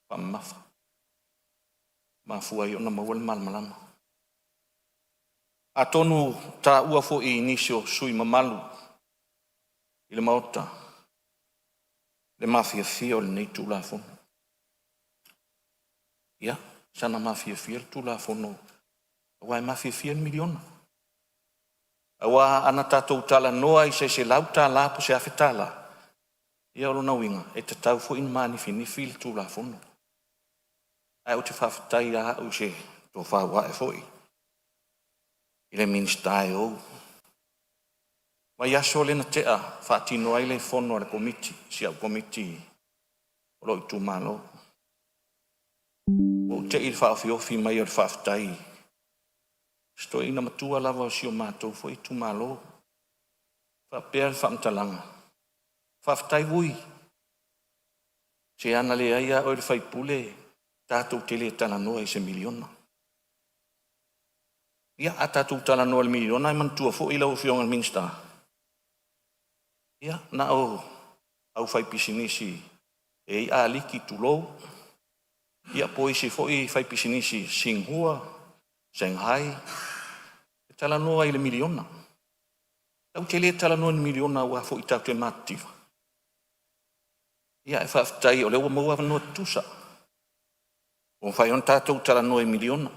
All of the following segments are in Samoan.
Faamamafa, mafua ai ona maua le malamalama. Atonu ua taua foi e nisi o sui usufono mamalu o le Maota le mafiafia o lenei Tulafono. Ia, sana mafiafia le Tulafono aua e mafiafia le $1miliona. Aua ana tatou talanoa i se $100 po o se $1000, ia o lona uiga e tatau foi ona manifinifin le Tulafono. Ae ou te faafetai lava au i se tofa ua ae foi i le Minisita e ou le vaiaso lea na tea faatino ai le fono a le Komiti, si au Komiti o lou itumalo. Ua ou tei i le faaofiofi mai o le faafetai i si toeaina matua lava o si o matou foi itumalo, faapea le faamatalaga, “Faafetai Vui, se ana leai lava oe i le sui usufono tatou te le talanoa i se $1miliona.” Ia a tatou talanoa i le $1miliona ae manatua foi lau Afioga i le Minisita, ia na o aufaipisinisi e i ai Ah Liki tulou, ia po o isi foi faipisinisi Sing Hua, Shanghai e talanoa i le $1miliona. Tatou te le talanoa i ni $1miliona aua foi tatou te matitiva, ia ae faafetai o lea ua maua avanoa tutusa ua mafai ona tatou talanoa i $1miliona.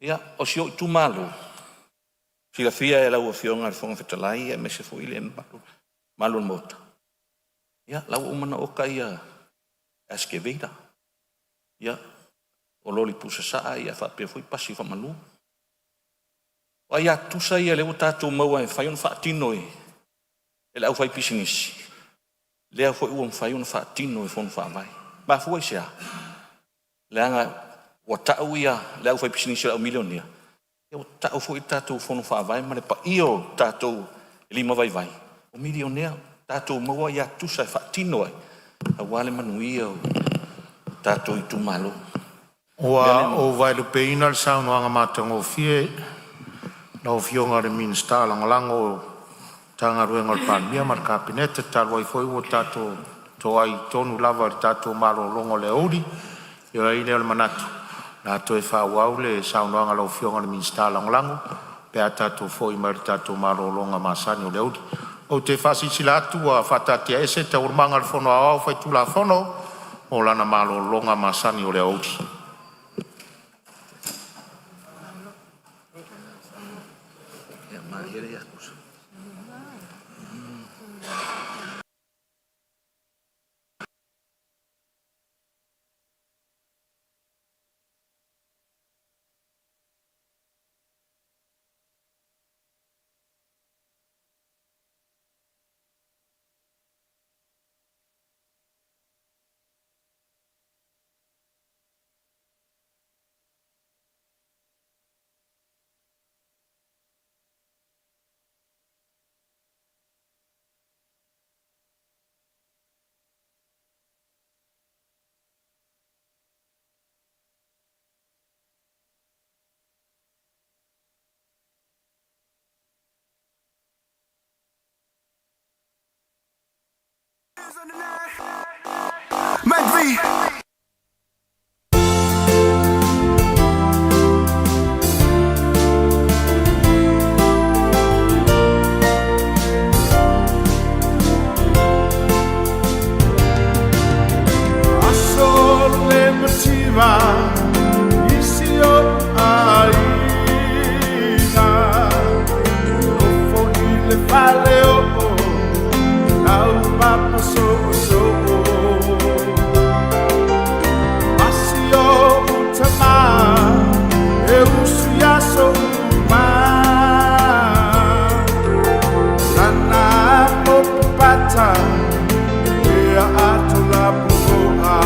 Ia, o si ou itumalo, silafia e lau Afioga i le Fofoga Fetalai aemaise foi le mamalu o le Maota, ia la ua uma ona oka ia excavator, ia o loli pu sasaa faapea foi pasi faamalu. O aia tutusa ia lea ua tatou maua e mafai ona faatino e le aufaipisinisi, lea foi ua mafai ona faatino e Fono Faavae. E mafua i se a? Leaga ua tau ia le aufaipisinisi o le au milionea, ia ua tau foi le tatou Fono Faavae ma le paia o tatou e limavaivai o milionea, tatou maua aia tutusa e faatino ai aua le manuia o tatou itumalo. O le mea Ua lea, ou vaelupeina le saunoaga matagofie a lau Afioga i le Minisita Lagolago o le Matagaluega a le Palemia ma le Kapeneta, talu ai foi ua tatou toai tonu lava i le tatou malologa o le aoauli, ona i ai lea o le manatu o le a toe faaauau le saunoaga a lau Afioga i le Minisita Lagolago pe a tatou foi mai le tatou malologa masani o le aoauli. Ou te faasilasila atu ua faataatiaese Taualumaga a le Fono Aoao Faitulafono mo lana malologa masani o le aoauli. Aso le mativa i si ou aiga, nofo i le fale oo laupapa soosoo. Ma si ou tama e usu ia souma. Lana popata e a ato la puoa.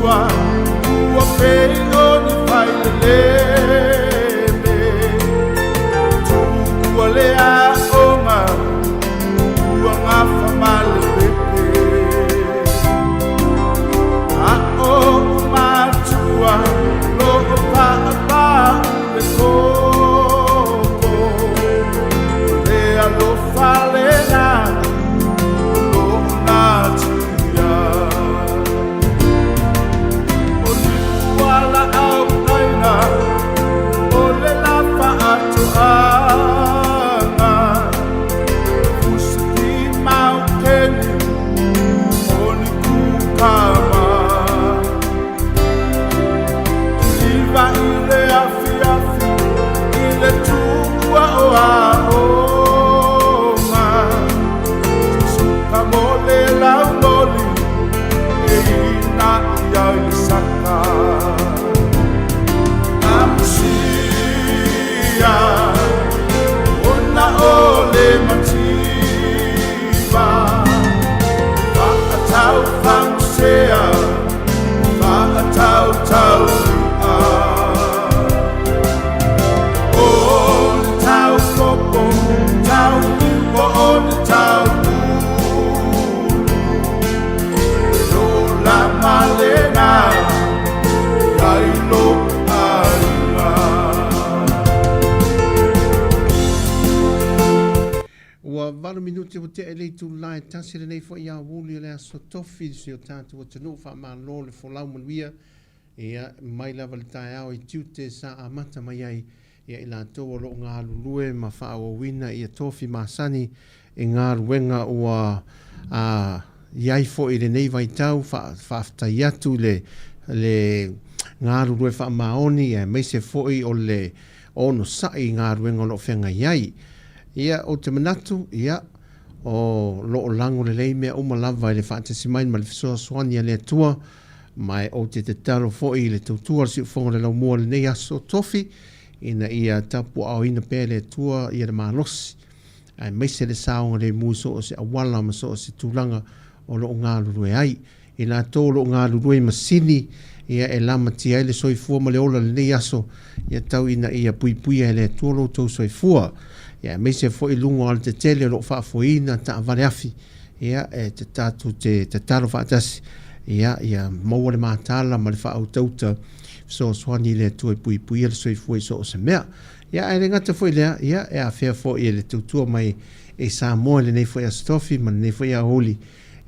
matua ua pei o ni failelele Tuua le aoga ua gafa ma le pepe A oʻu matua loʻo paʻapaʻu le koko O le alofa lena o loʻo natia O liu laʻau ʻaina o le la faatoaga Fusi maukeni o ni kukama Kiliva i le afiafi i le tuua o aoga Suka mo le laumoli e ina ia i le saka Amusia ona o le mativa Whakatau whamusea Whakatau tau ia O le tau popo tau ipo o le tau ulu E ola malena ai lo aiga. Ua valu minute ua tea i le itula e tasi lenei foi aoauli o le Aso Tofi i si o tatou atunuu. Faamalo le folau manuia ia mai lava le taeao i tiute sa amata mai ai ia i latou o lo o galulue ma faaauauina ia tofi masani i galuega ua a i ai foi i lenei vaitau. Faafetai atu i le le galulue faamaoni aemaise foi o le onosai i galuega o lo o feagai ai. Ia, ou te manatu, ia, o lo o lago lelei mea uma lava i le faatasi mai ma le fesoasoani a le Atua, ma e ou te tatalo foi i le tautua o le Siufofoga o le Laumua i lenei aso tofi, ina ia tapuaaoina pea e le Atua ia le malosi, aemaise le saogalemu i so o se auala ma so o se tulaga o lo o galulue ai. I latou o lo o galulue i masini, ia e lamatia ai le soifua ma le ola i lenei aso, ia tau ina ia puipuia e le Atua lo outou soifua. Ia aemaise foi luga o alatetele o lo o faafoeina taavale afi, ia e te tatou te tatalo faatasi, ia ia maua le mataala ma le faautauta fesoasoani i le Atua e puipuia le soifua i so o se mea. Ia ae le gata foi i lea, ia e afea foi e le tautua mai e Samoa i lenei foi Aso Tofi ma lenei foi aoauli,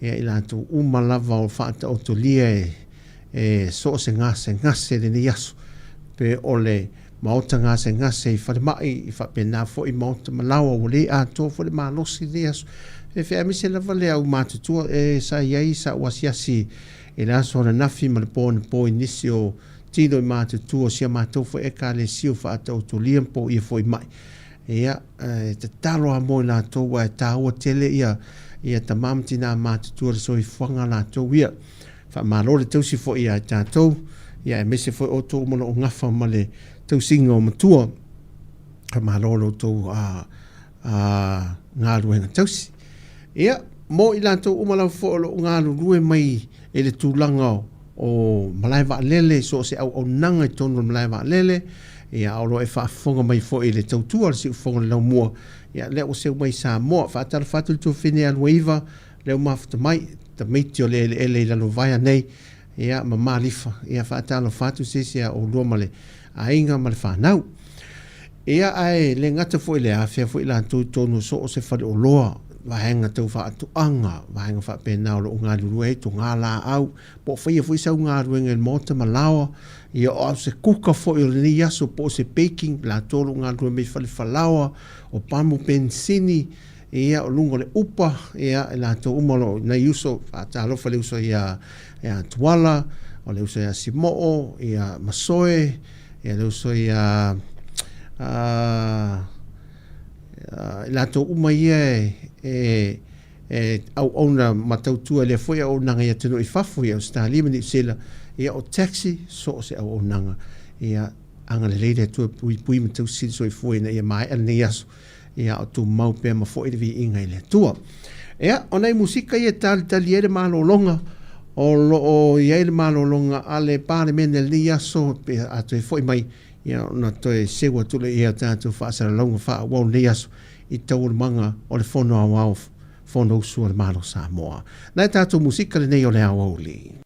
ia i latou uma lava o faataotolia e, e so o se gasegase i lenei aso, pe o le maota gasegase i falemai, i faapena foi maota malaoa ua le atoa foi le malosi i lenei aso. E feamise lava le au matutua e sa i ai sa ou asiasi i le aso ananafi ma le po anapo i nisi o tino i matutua o si a matou foi Ekalesia o faataotolia ma poia foi mai. Ia, e tatalo lava mo i latou aua e taua tele ia ia tama ma tina matutua i le soifuaga latou ia. Faamalo le tausi foi ia i tatou, ia aemaise foi outou uma o lo o gafa ma le tausiga o matua. Faamalo lo outou a, a galuega tausi. Ia, mo i latou uma lava foi o lo o galulue mai i le tulaga o o malae vaalele, so o se auaunaga i totonu o le malae vaalele, ia, o lo o e faafofoga mai foi i le tautua a le Siufofoga o le Laumua, ia, lea ua seu mai i Samoa. Faatalofa atu i le tuafafine ia Luaiva, lea ua mafuta mai, tamaiti o le eleele i Lalovaea nei, ia, ma Malifa. Ia, faatalofa atu se isi a oulua ma le aiga ma le fanau. Ia, ae le gata foi i lea, afea foi latou i totonu o so o se faleoloa, vaega tau faatoaga, vaega faapena o lo o galulue ai, toga laau, po o faia foi sau galuega i le maota ma laoa, ia o se kuka foi o lenei aso, po o se baking, latou o lo o galulue mai i fale falaoa, o pamu penisini, ia, o luga o le upa, ia, i latou uma o lo o, nai uso, faatalofa i le uso ia, ia Tuala, o le uso ia Simo'o, ia Masoe, Ia le uso ia i latou uma ia e, e, e auauna ma tautua i lea foi auaunaga i atunuu i fafo, i Ausetalia ma Niu Sila, ia o taxi, so o se auaunaga. Ia agalelei le Atua e puipui ma tausi le soifua ina ia maea lenei aso, ia o tumau pea ma foi le viiga i le Atua. Ia, o nai musika ia e talitali ai le malologa. O lo o i ai le malologa a le Palemene i lenei aso pe a toe foi mai, ia ona toe seu atu lea i a tatou faasalalauga faaauau lenei aso i taualumaga o le Fono Aoao Fonousu a le Malo o Samoa. Nai a tatou musika lenei o le aoauli.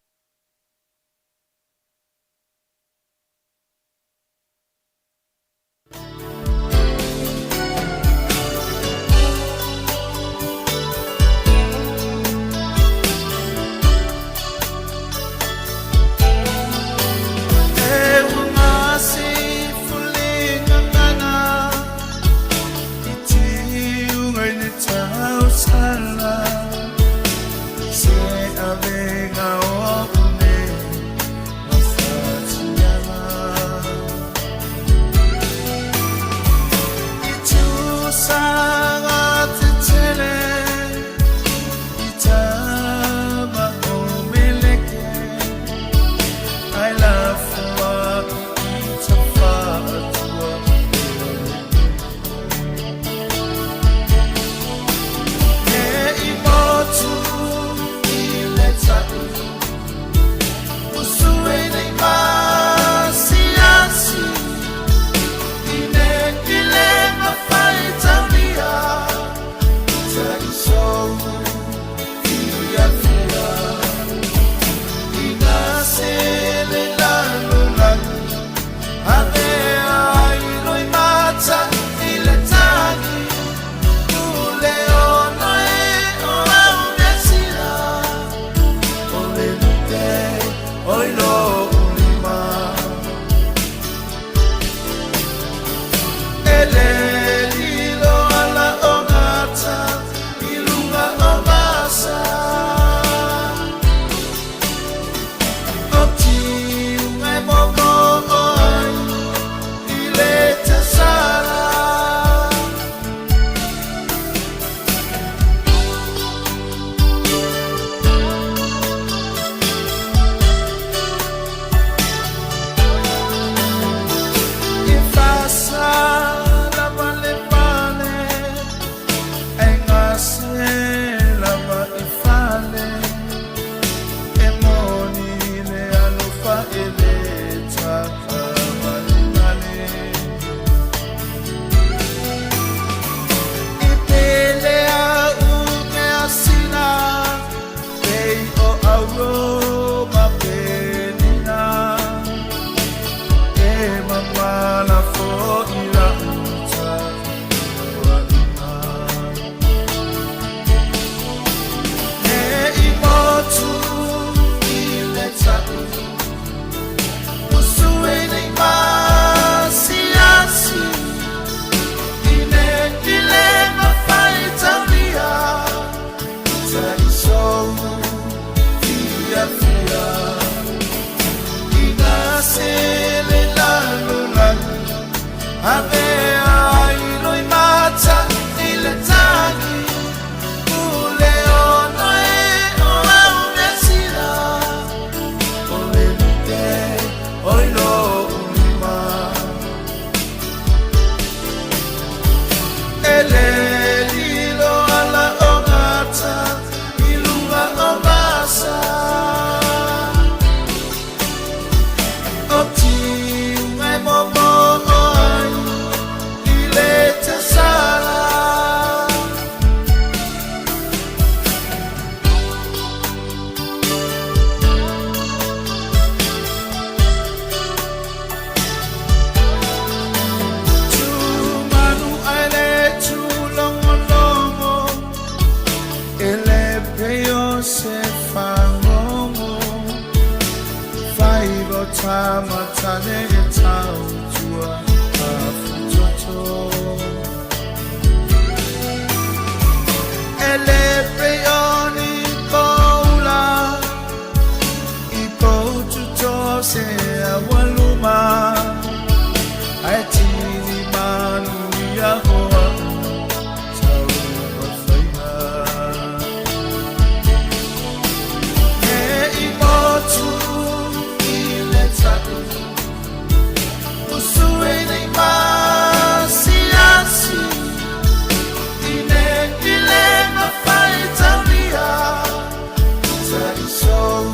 ai sou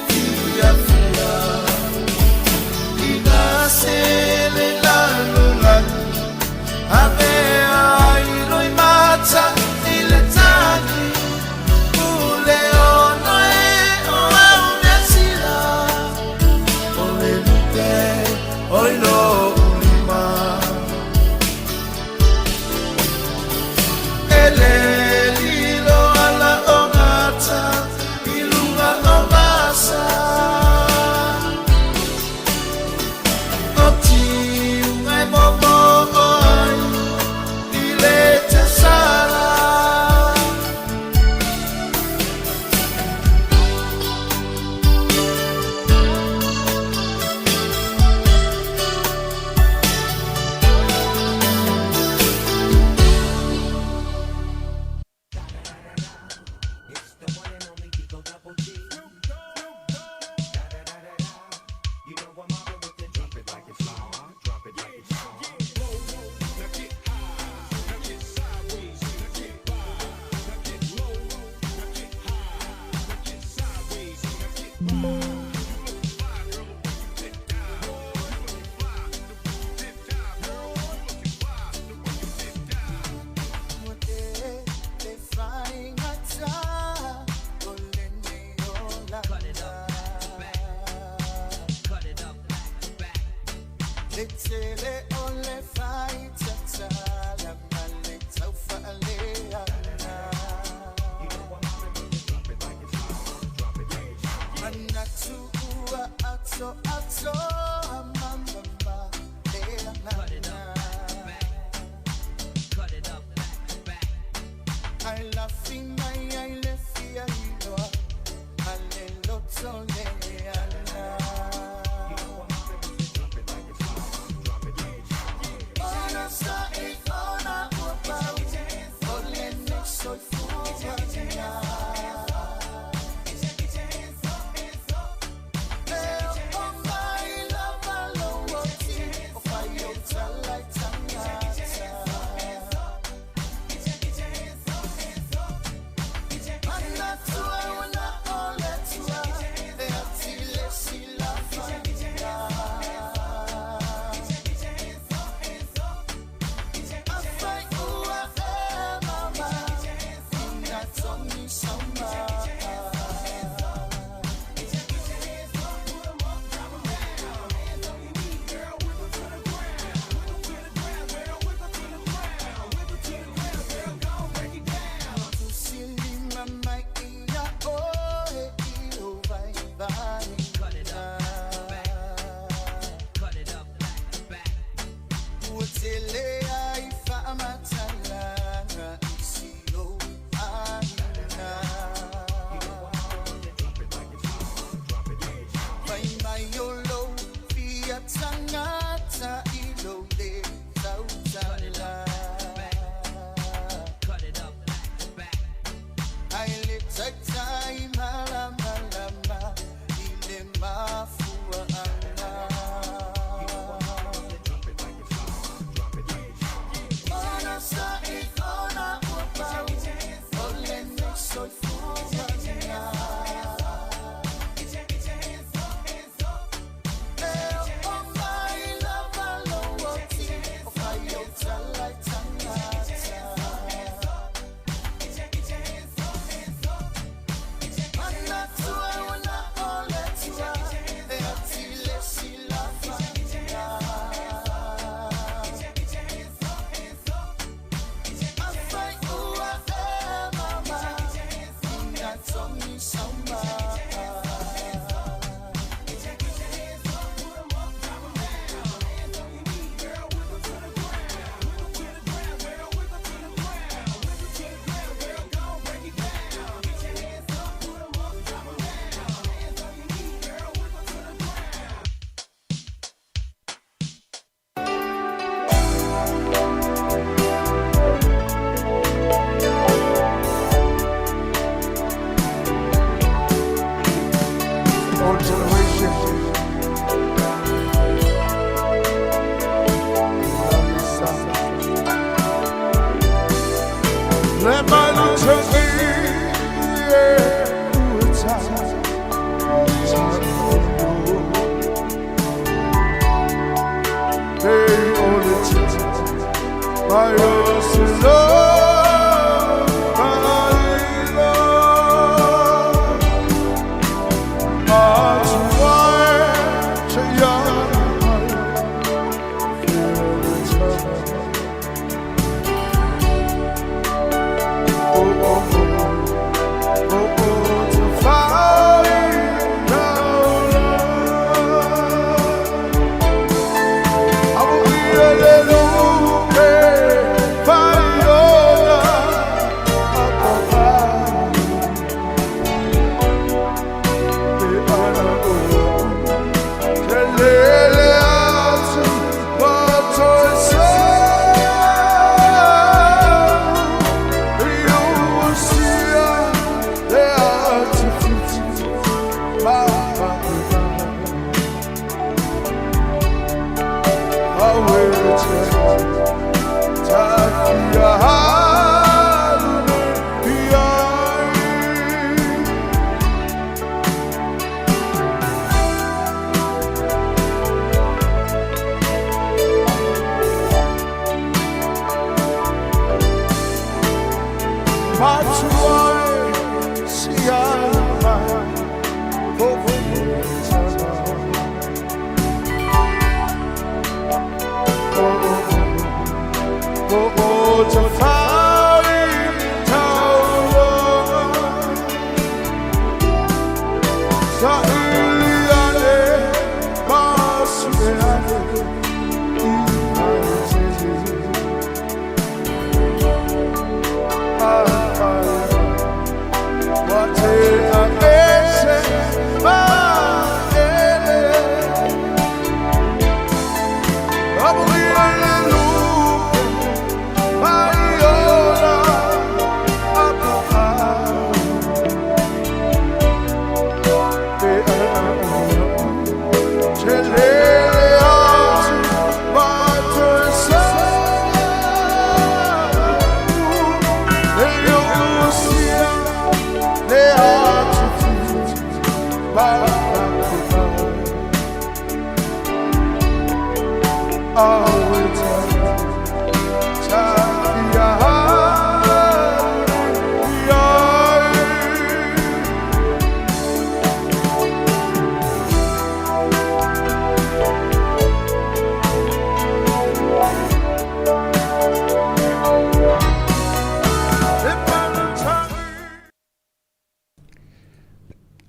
fiafia. Ina se le lalolagi avea ai loimata i le tagi pule ono e o au measila o le lupe o i lou lima. E le lilo ala o gata i luga o vasa o tiuga e momoo ai i le tasala.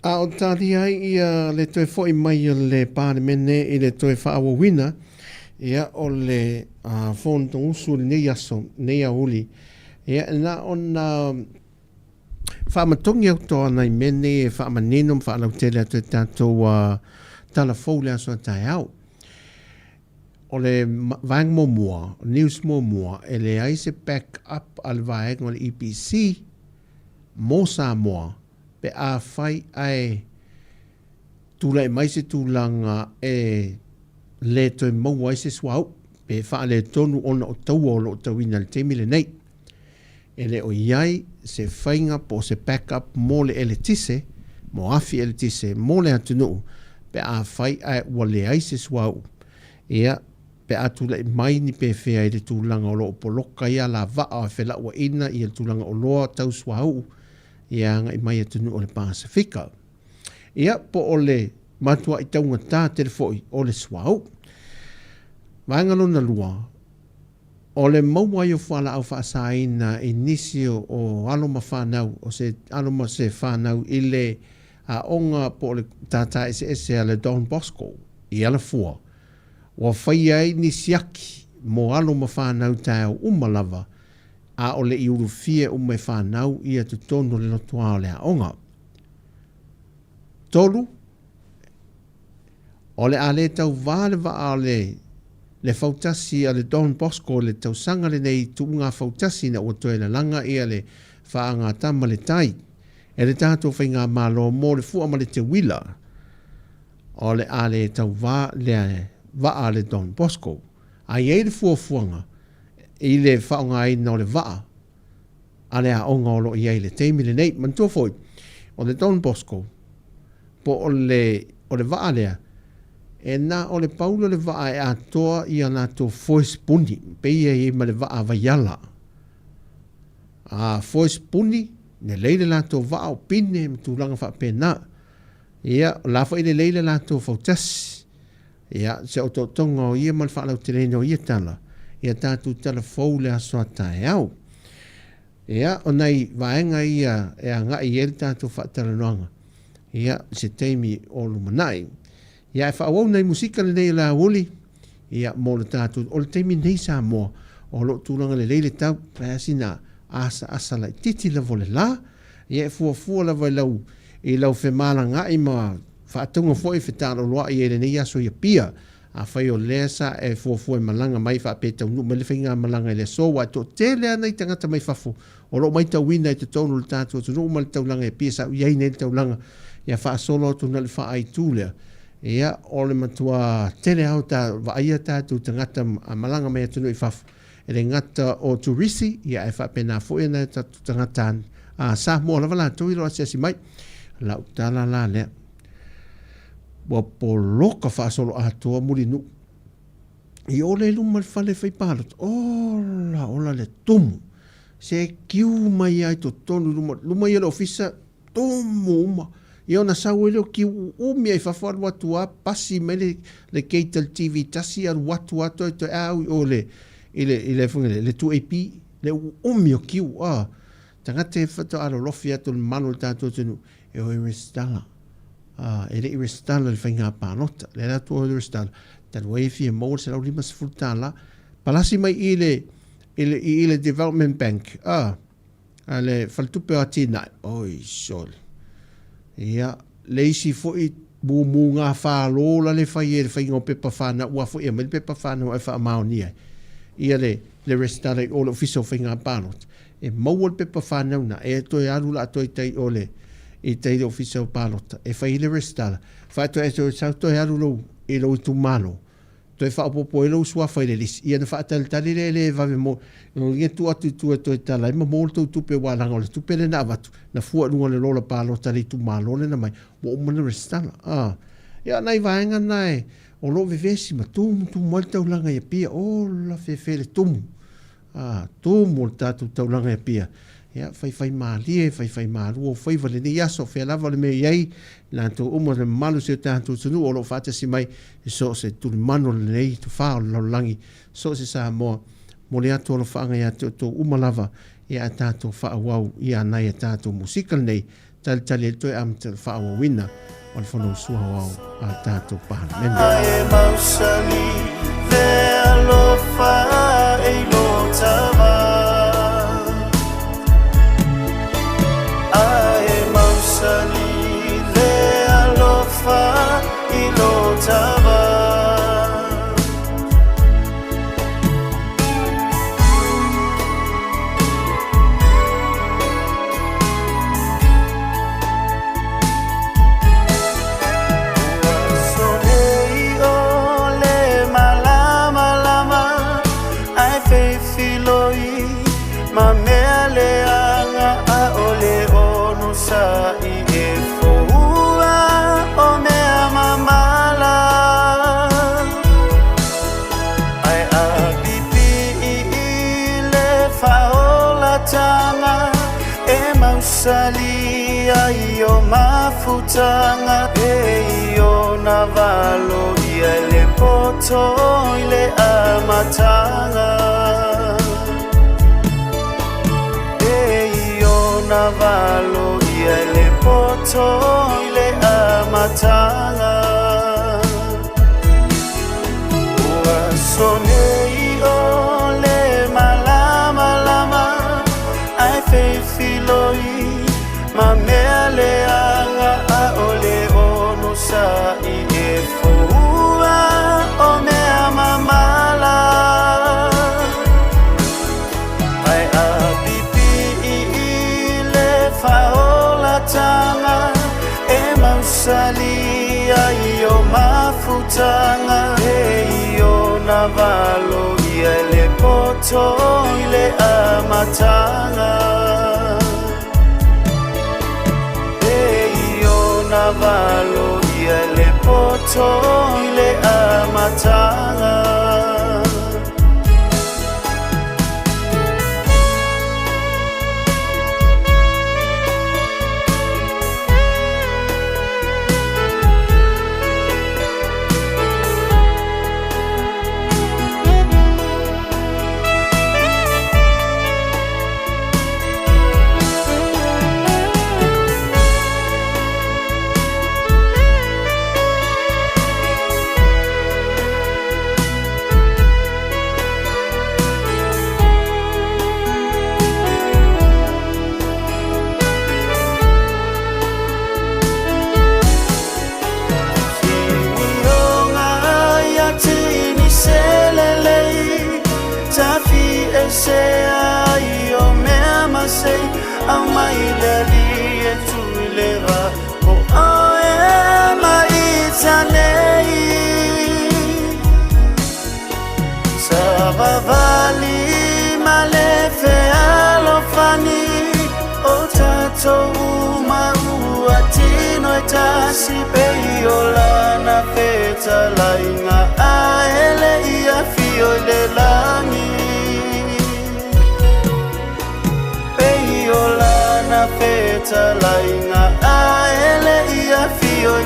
A o tāria ai ia le toe fo'i mai o le Palemene i le toe faaauauina ia o le Fonousu lenei aso, lenei aoauli, ia na ona faamatogi autoa nai mea nei e faamanino ma faalautele atu e tatou tala fou le aso a taeao. O le vaega muamua, news muamua, e leai se back up a le vaega o le EPC mo Samoa pe afai ae tulai mai se tulaga e le toe maua ai se suauu pe faaletonu ona o taua o lo o tauina i le taimi lenei. E le o i ai se faiga po o se back up mo le eletise, mo afi eletise mo le atunuu pe afai ae ua leai se suauu. Ia, pe a tulai mai ni pefea i le tulaga o lo o poloka ai alavaa o felauaiina i le tulaga oloa tau suauu ia agai mai atunuu o le Pasefika. Ia, po o le matuai taugata tele foi o le suauu. Vaega lona lua, o le maua ai o fualaau faasaina i nisi o alo ma fanau, o se alo ma se fanau i le aoga po o le tātā eseese a le Don Bosco i Alafua, ua faia ai ni siaki mo alo ma fanau taeao uma lava, a o le i ulufia uma e fanau ia totonu o le lotoa o le aoga. 3, O le a le tauvā le vaa o le le fautasi a le Don Bosco i le tausaga lenei i tuuga fautasi ina ua toe lalaga ia le faagatama le tai e le tatou faigamalo mo le fua ma le teuila. O le a le tauvā le vaa a le Don Bosco. A i ai le fuafuaga i le faaaogaina o le vaa a le aoga o lo o i ai i le taimi lenei. Manatua foi, o le Don Bosco, po o le, o le vaa lea, e na o le pau lea o le vaa e atoa i a latou foe sipuni, pei e i ai ma le vaa vaiala. A foe sipuni, lelei le latou vaa o pine ma tulaga faapena. Ia, o la foi e lelei le latou fautasi. Ia, se otootoga o ia ma le faalauteleina o ia tala, ia tatou tala fou le aso a taeao. Ia, o nai vaega ia e agai i ai le tatou faatalanoaga, ia, i se taimi o lumanai. Ia, ae faaauau nai musika lenei o le aoauli, ia, mo le tatou, o le taimi nei Samoa, o lo o tulaga lelei le tau, pe a sina asaasa laitiiti lava o le la, ia, e fuafua lava i lau, i lau femalagaai ma faatauga foi fetaaloloai ai i lenei aso i Apia. Afai o lea sa e fuafua e malaga mai faapea e taunuu mai le faigamalaga i le aso, aua e toatele lava nai tagata mai fafo o lo o maitauina i totonu o le tatou atunuu ma le taulaga i Apia sa i ai nei le taulaga ia faasolo atu na le faaaitu lea. Ia, o le matua tele lava o ta vaaia tatou tagata malaga mai atunuu i fafo, e le gata o turisi, ia ae faapena foi nai o tatou tagata Samoa lava latou i lo asiasi mai. Lau tala la lea. Ua poloka faasoloatoa Mulinuu. I o lea i luma le fale fai palota, ola ola le tumu. Se kiu mai ai totonu i luma, luma ia o le ofisa, tumu uma. Ia ona sau ai lea o kiu uumi ai fafo alu atu lava pasi mai le le gate a le TV tasi alu atu lava toe toe au i o le i le i le foi le 2AP le uumi o kiu a tagata e faatoa alolofi atu le mamalu o le tatou atunuu e o e resitala. A e le i resitala i le faiga palota. Le ala atu o le resitala talu ai e fia maua le $150 palasi mai i le i le i le Development Bank a A le Faletupe o Atinae, oi sole. Ia, le isi foi mumu gafalo la le fai e le faiga o pepa whanau, ua foi e mai le pepa whanau ai whaamaonia ai. Ia le, le resitala i o le ofisa o faiga palota. E maua le pepa whanau na, e toe alu la toe tai o le, i tai le ofisa o palota. E fai le resitala. Whaatoe e toe sau toe alu lou, i lou itumalo. Toe faaopoopo ai lou suafa i le lisi, ia ona faatalitali lea e le vave mo ia tuu atu i tua e toe tala ai ma maua le tou tupe aua leaga o le tupe lea na avatu na fua i luga o le lola palota a le itumalo lea na aumai ua uma ona resitala. A ia o nai vaega na e o lo o vevesi ma tumutumu ai le taulaga i Apia. Ola fefe le tumu. A, tumu o le tatou taulaga e Apia. Ia, faifaimalie, faifaimalua o faiva lenei aso, fea lava o le mea i ai, latou uma le mamalu o si o tatou atunuu o lo o faatasi mai i so o se tulimanu o lenei tufā o le lalolagi, so o se Samoa, momoli atu alofaaga ia te outou uma lava, ia a tatou faaauau i a nai a tatou musika lenei, talitali ai le toe amata o le faaauauina o le Fonousu Aoao a le tatou Palemene.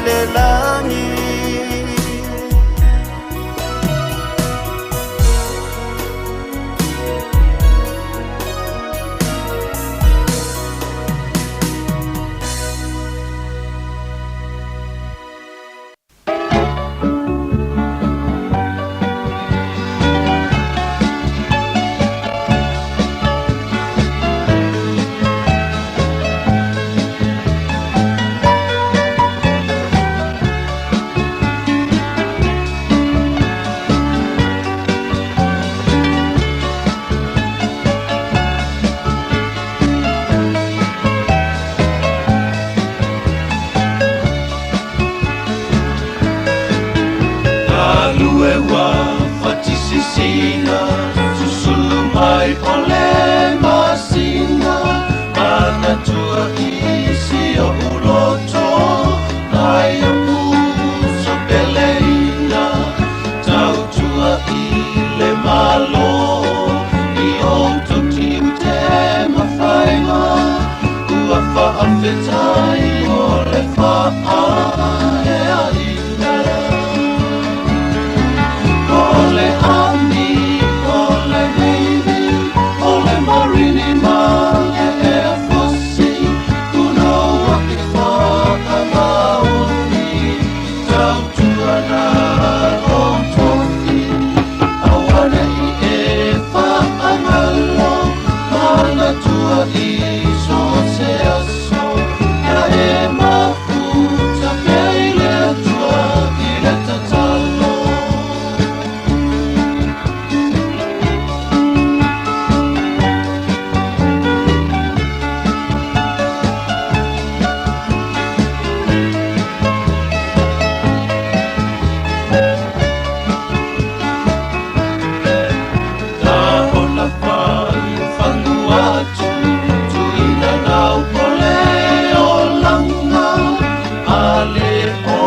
le lagi. Galue ua fatisisina, susulu mai o le masina, manatua i si o'u loto, nai o'u sopeleina, tautua i le Malo, i outou tiute ma faiva, ua faafetai mo le faaeaina. O le Army, o le Navy, o le Marine ma le Air Force, punouai faamaoni, tautuana lou tofi, auane'i e faagalo, manatua i so o se aso, ia e mafuta pea i le Atua i le tatalo. Taola falufalu atu, tuina nau o le olaga, a le o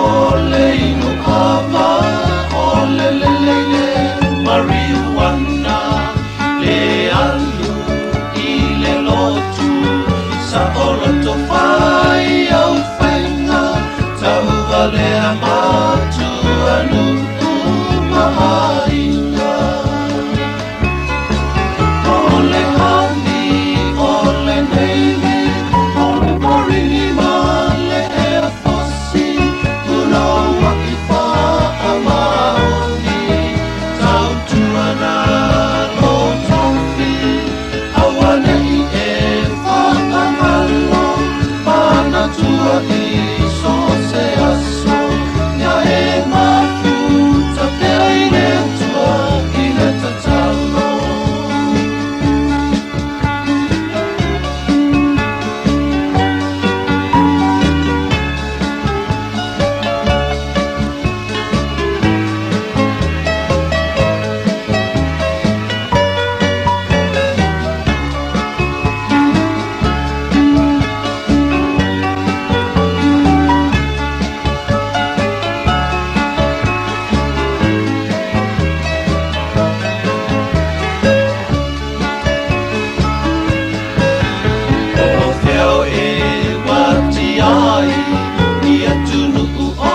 le inu ava, o le lelei le marijuana, le alu i le lotu, saoloto fai au faiga, tauvalea matuanuu ma aiga. O le Army, o le Navy, o le Marine ma le Air Force, punouai faamaoni, tautuana lou tofi, auane'i e faagalo, manatua i so o se aso, ia e mafuta pea i le Atua i le tatalo. O fea e uati ai i atunuu o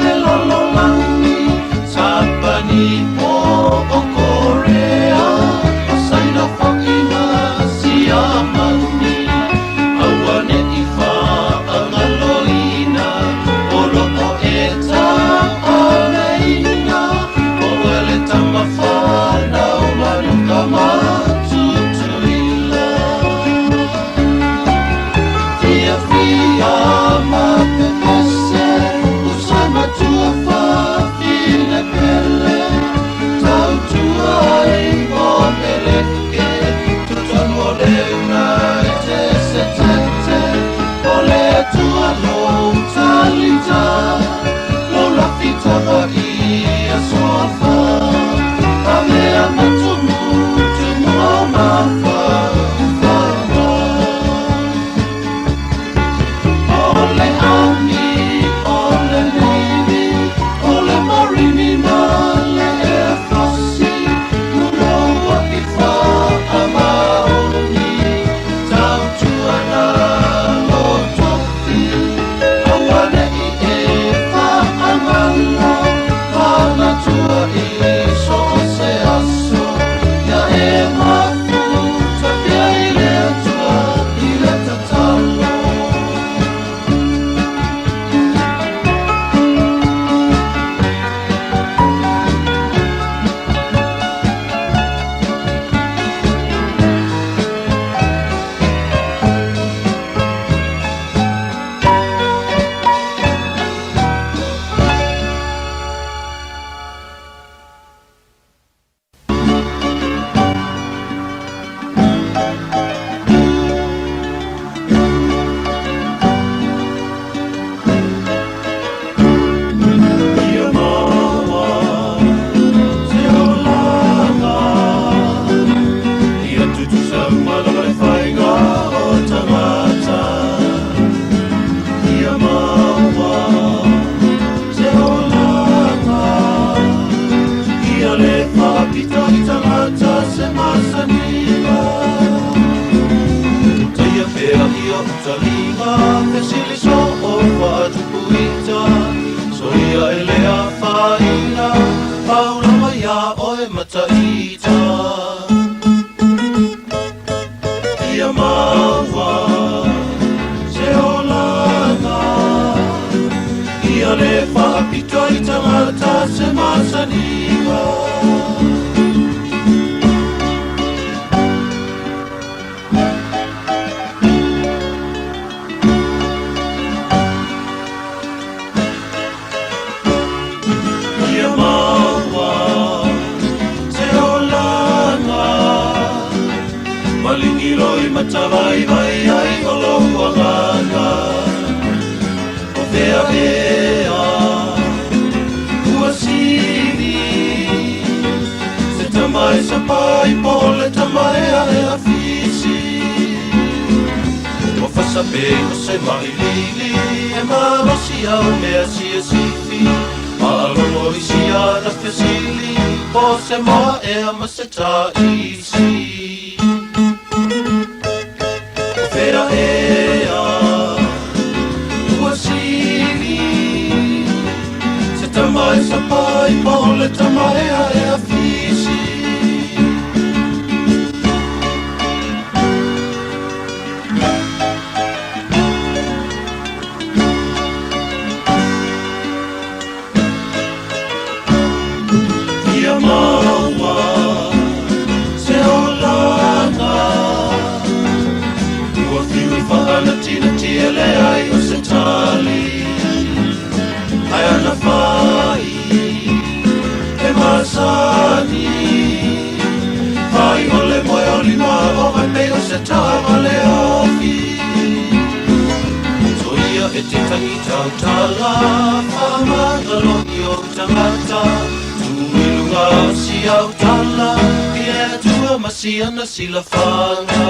le lalolagi, Sapani po o Korea, o Saina fo'i ma Siamani, auane'i faagaloina, o lo'o e tauaveina, oe le tamafanau Manu'a ma Tutuila. Fiafia ma pepese, uso e matua fafine pele, tautua ai o peleke, totonu o le United Setete, o le Atua lou talita, lou lafitaga i aso afa, avea matumu Tumua ma Fa'ufaga. O le Army, o le Navy, o le Marine ma le Air Force, punouai faamaoni, tautuana lou tofi, auane'i e le faapito i tagata se masaniga. Ia maua se olaga maligilo i matavaivai ai o lou agaga. O fea ea ua sili se tama e sapai po o le tama e ae afisi. Ua fasa pei o se maʻiliili e malosi au mea siasifi. Faalogo i siana fesili po o se moa ea ma se taisi. O fea ea ua sili se tama e sapai po o le tama e ae afisi. Ia maua se olaga ua fiu e faanatinati e leai o se tali. Ae ana fai e masani fai o le moe o lima o e pei o se taavale afi. Soia e te tangi tautala faamagalo i ou tagata. Tuu i luga o si au tala i le Atua ma siana silafaga.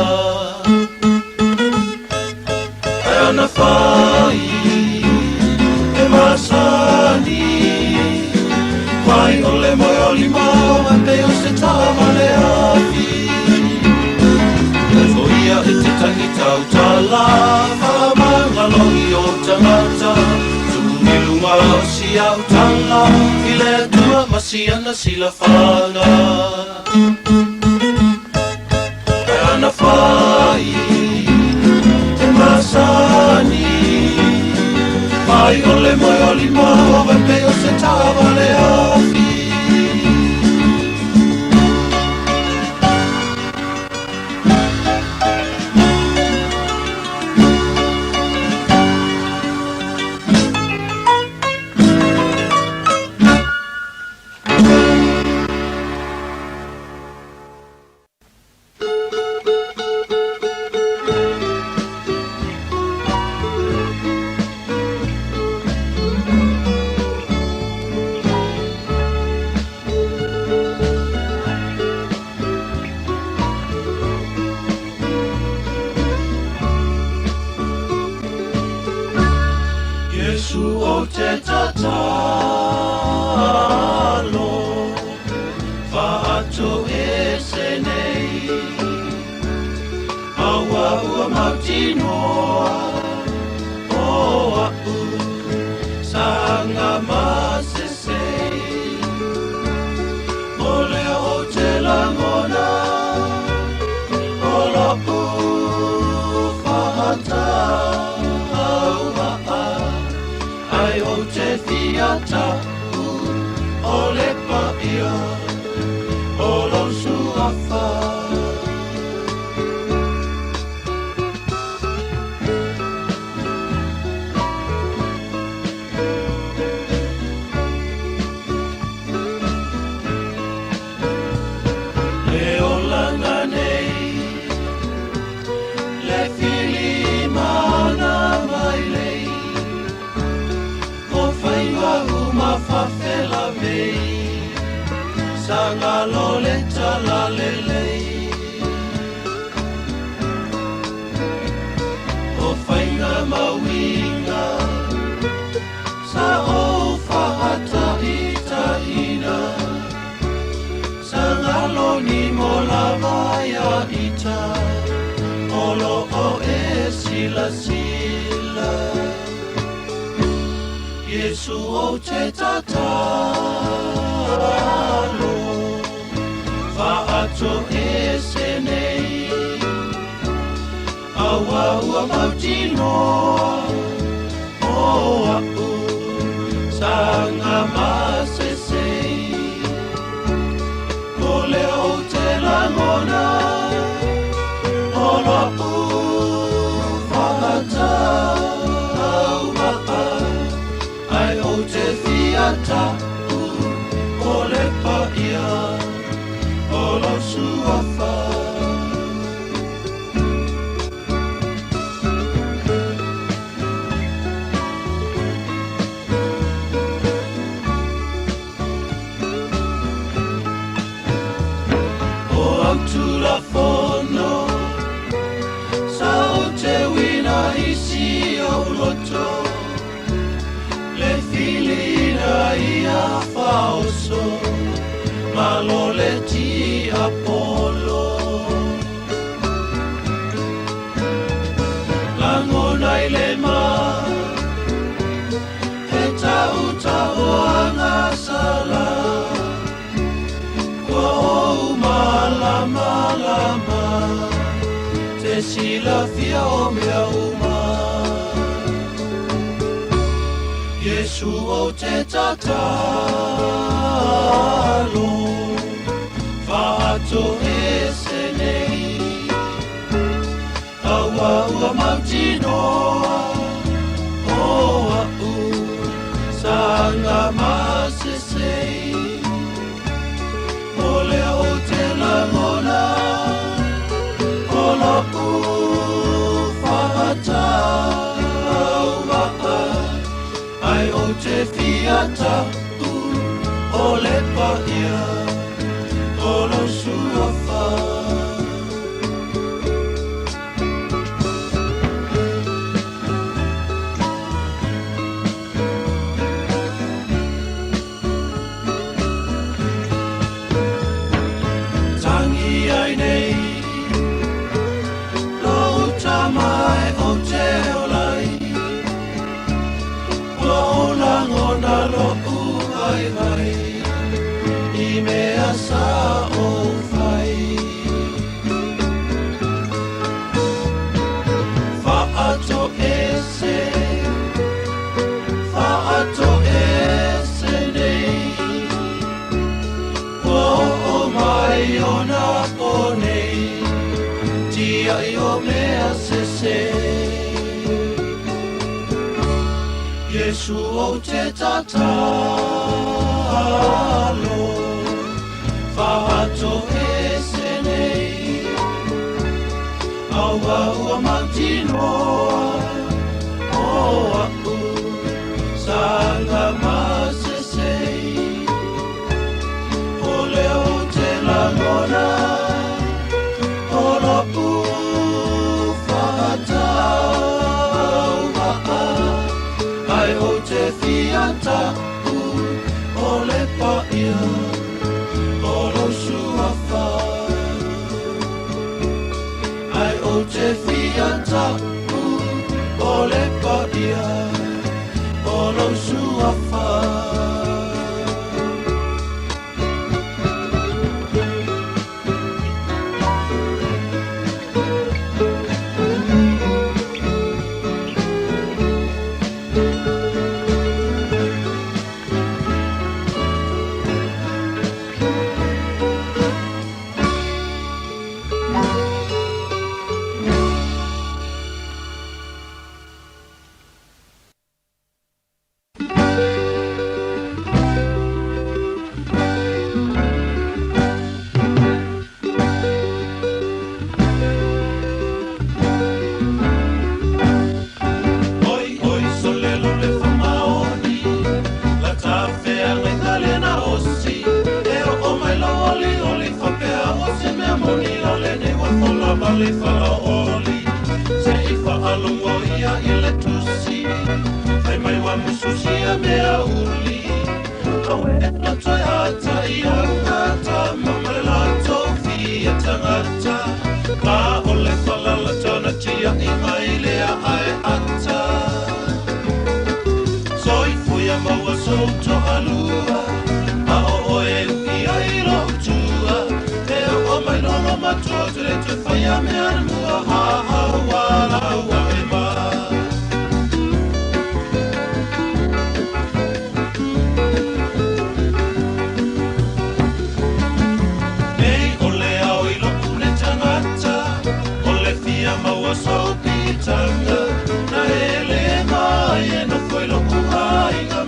Ae ana fai e masani fai o le moe o lima o e pei o se taavale afi. Soia e te tangi tautala faamagalo i ou tagata. Tuu i luga o si au tala i le Atua ma siana silafaga. Ae ana fai e masani fai o le moe o lima o e pei o se taavale afi. Iesu ou te tatalo faatoese nei aua ua mautinoa o a'u saga masesei. O lea ou te lagona o lo'u fa'ataua'a ai ou te fia ta'u o le paia o lou suafa. Le olaga nei le filimana mai lei o faiva uma fafelavei sagalo le talalelei. O faiga ma uiga sa ou fa'ata'ita'ina sagalo ni mo lava ia ita o lo'o e silasila. Iesu ou te tatalo fa'atoese nei aua ua mautinoa o a'u Ai ou te fia ta'u o le paia o lou suafa. O au Tulafono sa ou te uina i si ou loto, le filina ia faaoso malo le tiapolo. Lagona i le ma he tautaoaga sala, ua ou malamalama te silafia o mea uma. Iesu ou te tatalo, faatoese nei, aua ua mautinoa o a'u saga masesei. O lea ou te lagona o lo'u fa'atauva'a, ai ou te fia ta'u o le paia o lou suafa. Tagi ai nei lou tama e ou te ola ai, ua ou lagona lo'u vaivai i mea sa ou fai. Faatoese, faatoese nei, ua oo mai ona po nei, tiai o mea sese. Iesu ou te tatalo, faatoese nei, aua ua mautinoa o a'u saga masesei. O lea ou te lagona o lo'u fa'atauva'a, ai ou te fia ta'u o le paia o lou suafa. Ai ou te fia ta'u o le paia o lou suafa. Oi, oi, solelo le famaoni, la tafeagaiga le na osi, e oo mai lau olioli faapea o se mea moni o lenei ua folava le falaoli. Se'i faalogo ia i le tusi, fai mai ua mususia mea uli, aue e loto e ata i au gata, ma ma le latou fia tagata, la o le falalata na tia'i mai lea ae ata. Soifua ia maua sou toalua, a o oe u'i ai lou tua, e oo mai lolo matua te le toe faia mea na mua hahaua laua e ma. Nei o le ao i lo'u nei tagata, o le fia maua sou piitaga, na hele mai e nofo i lo'u aiga.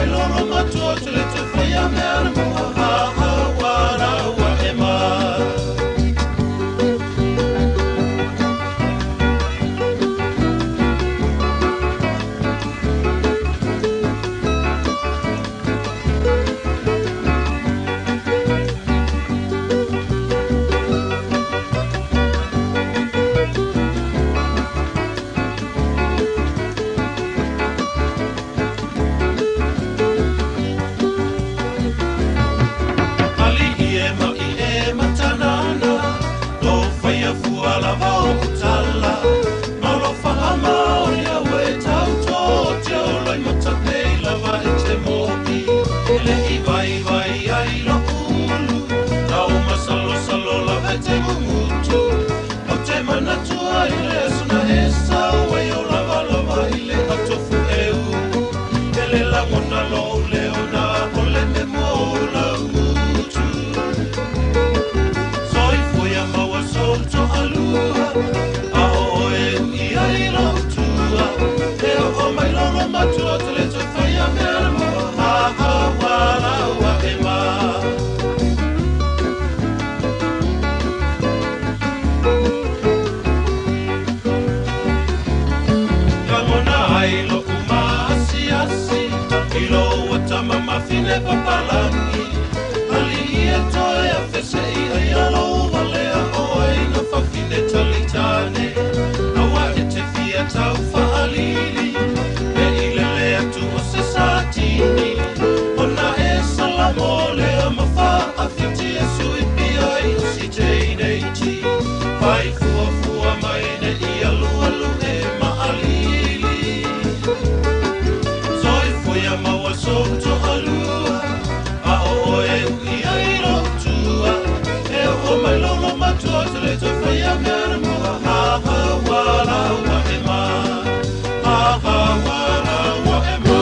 mai lolo matua te le te whaia mea na mua ha ha wa la wa e ma. Ali i e ma i e matanana, lo whaia fua lava o kutala. Malo whahama o ia we tauto, te o lai matatei lava e te moki. Ele i vai vai ai lo ulu, na o masalo salo lava e te mumutu. O te manatua i le asuna e sau, ai o lava lava i le atofu e u. Ele langona lo leo na ole me mo la mutu. Soifua maua sou toalua, a o e ui ai lau tua. E o mai lolo matua te le te whaia mea na mua. Ha ha wa la wa e ma. Lagona ai lo umasiasi, i lo watama mafine papalangi. Ali e toe a fese i ai alo walea o ai na fafine talitane. Awa e te fia tau whaalili, e i lele atu o se satini. Ona e salamo lea mawha a whiti e sui pia i o si teineti. Whai fua fua mai ne i alu alu e maalili. Soifua maua sou toalua, a o e ui ai lo tua. E o mai lolo matua te le te whaia mea na mua. Ha ha wa la wa e ma. Ha ha wa la wa e ma.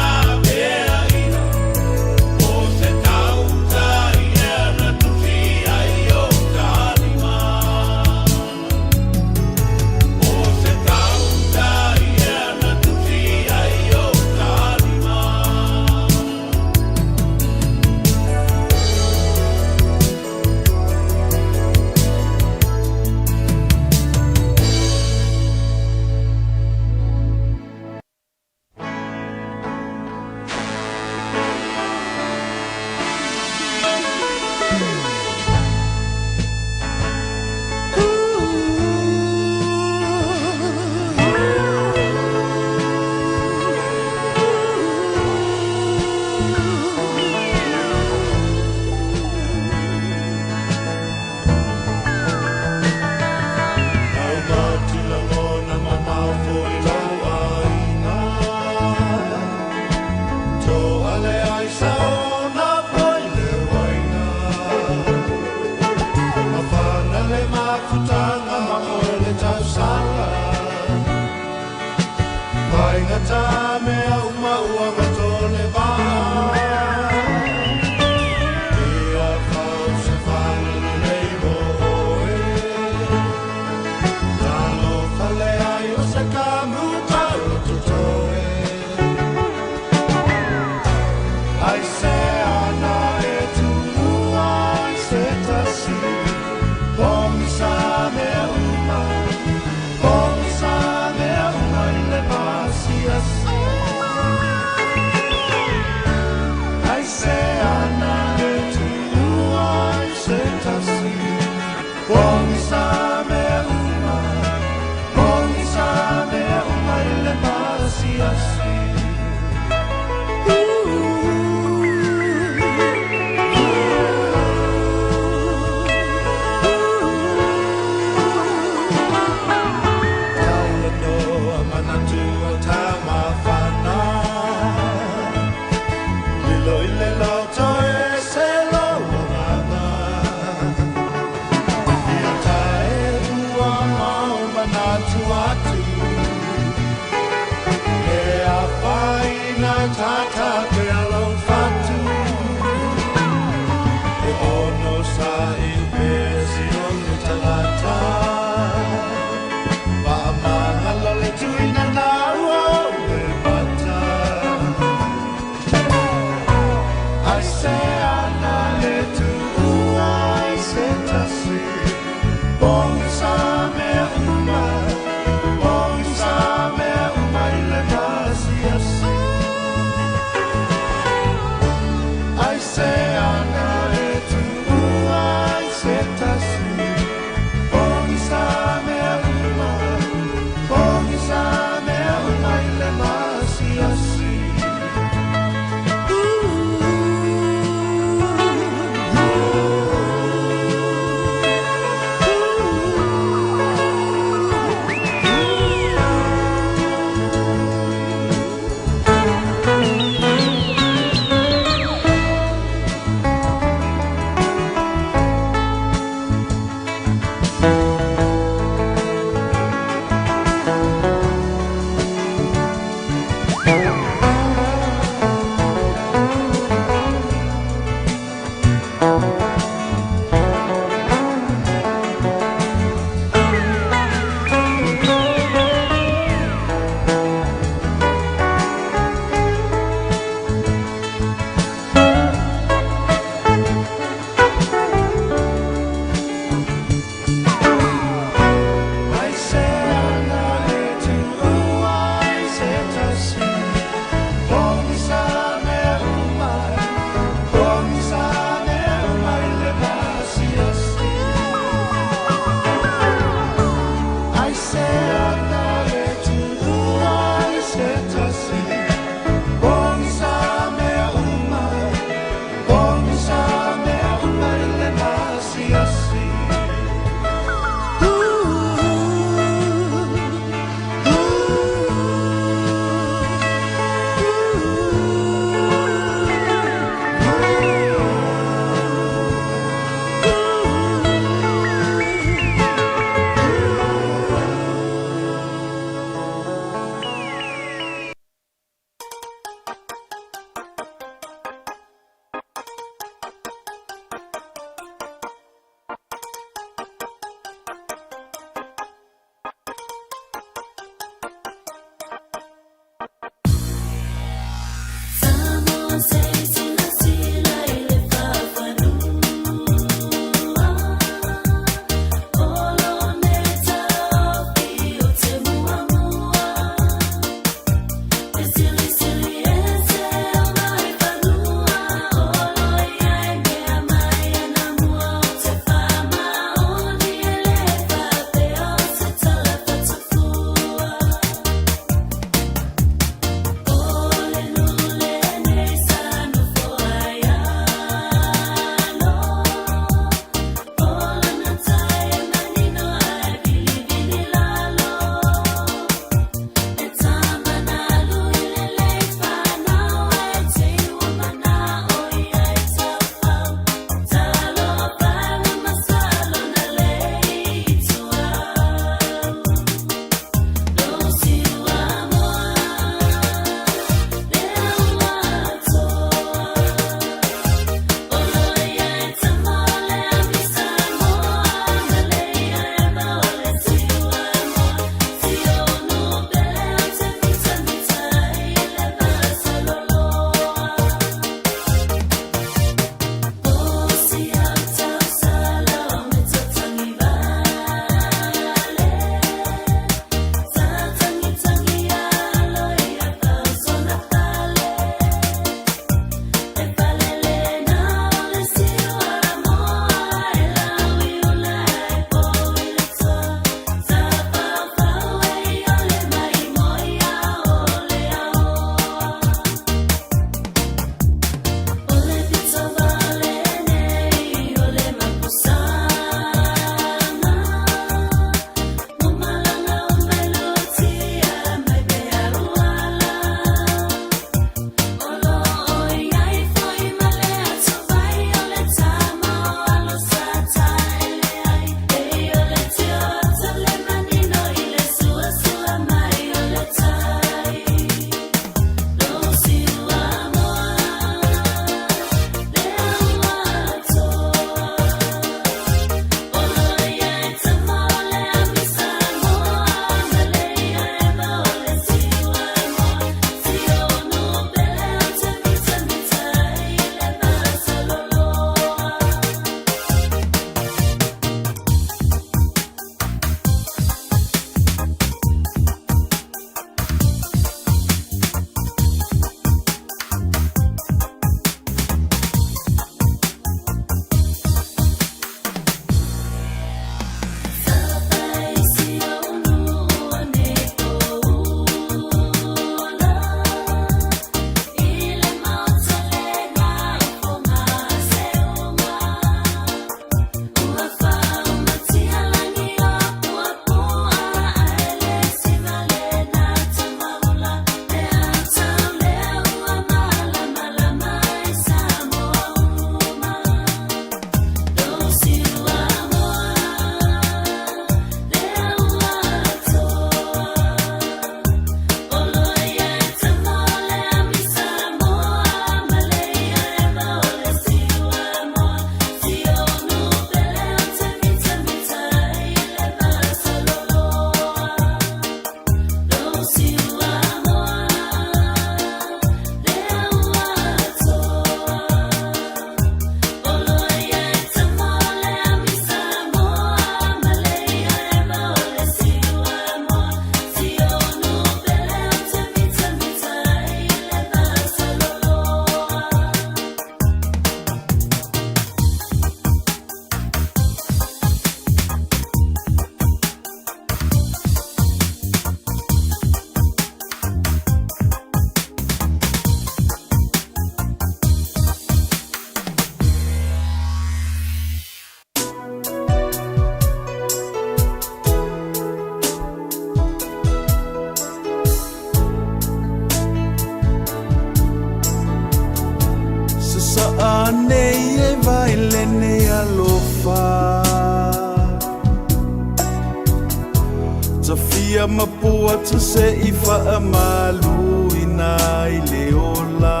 Ia mapu atu se i faamaluina i le ola.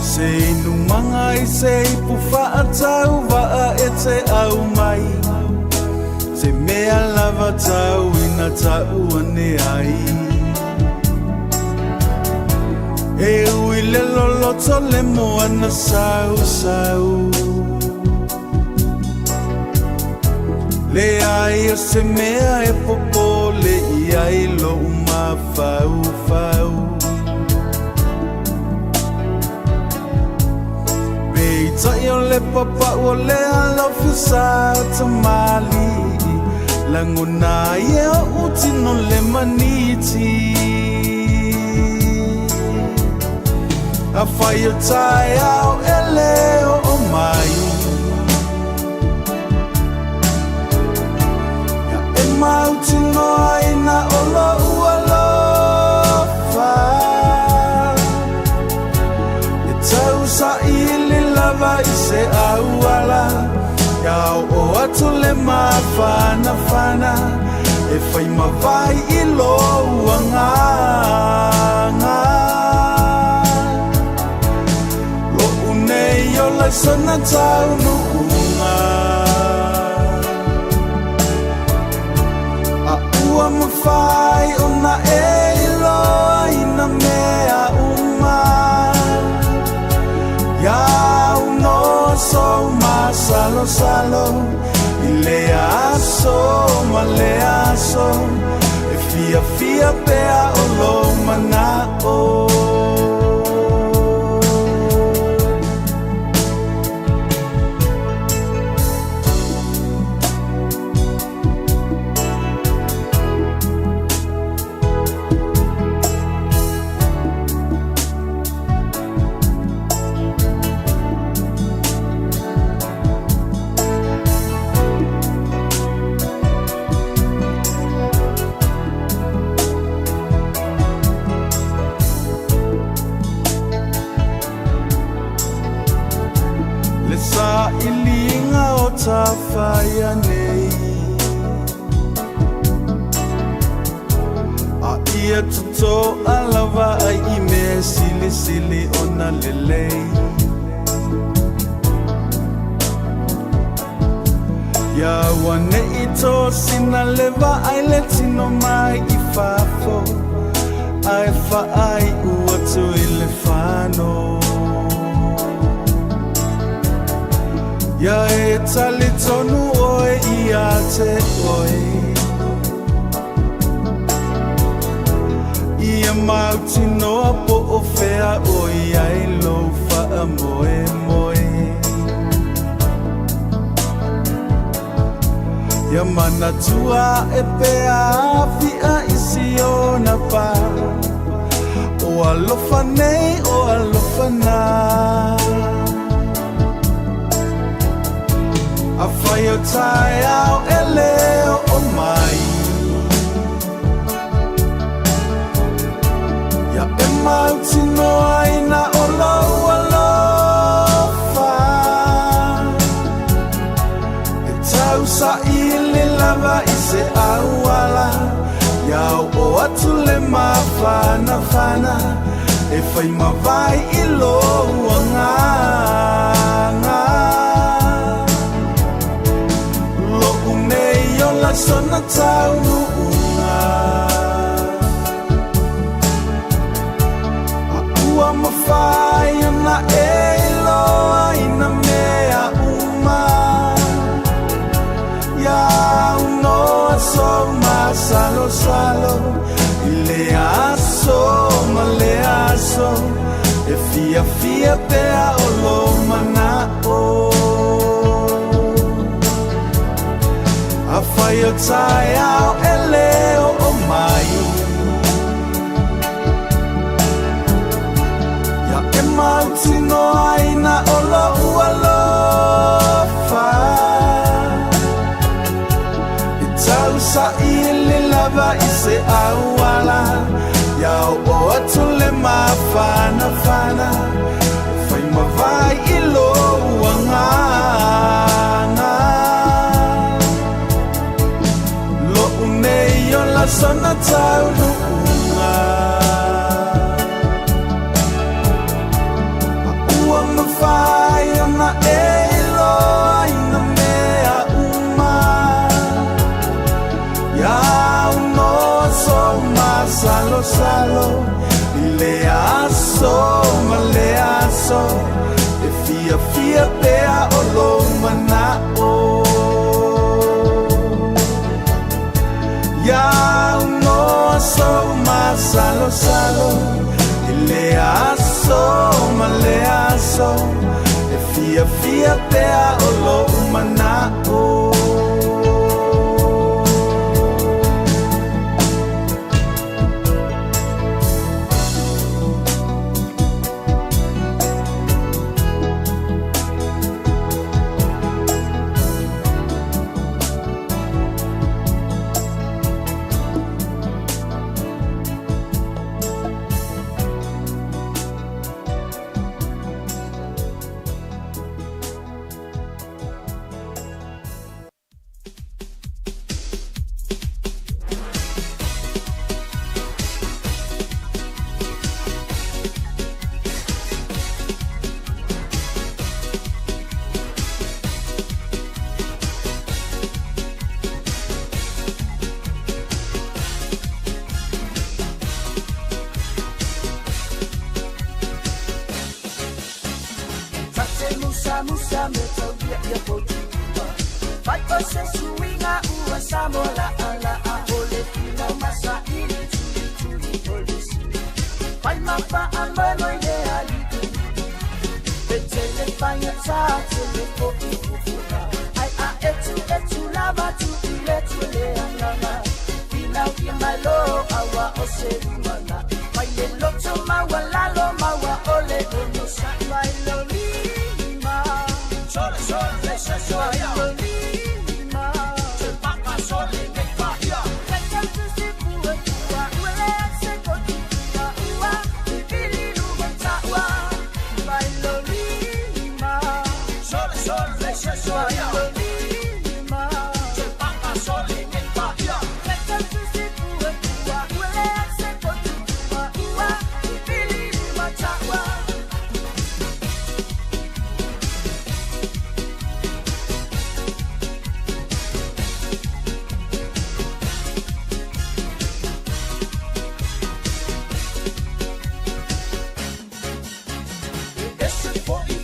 Se inumaga i se ipu faatauvaa e te aumai, se mea lava tau ina taʻu ane ai. E ui le loloto le moana sausau, leai o se mea e popole i ai loʻu mafaufau. Peitai o le papaʻu o le alofi sa o tamalii, lagona ai e oʻu tino le maniti. Afai o taeao e lē oo mai, ia e mautinoa ina o loʻu alofa e tausaili lava i se auala, ia oo atu le mafanafana e faimavai i lou agaga. Loʻu nei ola i sona taunuuga, a ua mafai ona e iloaina mea uma. Iau no sou masalosalo i lea aso ma lea aso, e fiafia pea o lou manaʻo. Le sailiga o tafaia nei, a ia totoa lava ai i mea silisili ona lelei. Ia uaneʻi tosina le vaai le tino mai i fafo, ae faaiʻu atu i le fano. Ia e talitonu oe ia te oe, ia mautinoa po o fea o iai lou faamoemoe. Ia manatua e pea afia i siona pa, o alofa nei o alofa na. Afai o taeao e lē oo mai, ia e mautinoa ina o lou alofa e tausaili lava i se auala, ia oo atu le mafanafana e faimavai i lou agaga. Loʻu nei ola i sona taunuuga, a ua mafai ona e iloaina mea uma. Iau no sou masalosalo i lea aso ma lea aso, e fiafia pea o lou manaʻo. Afai o taeao e lē oo mai, ia e mautinoa ina o loʻu alofa e tausaili lava i se auala, ia oo atu le mafanafana e faimavai i lou agaga. masalo i le aso ma le aso e fiafia pea o lou manaʻo. Ese foi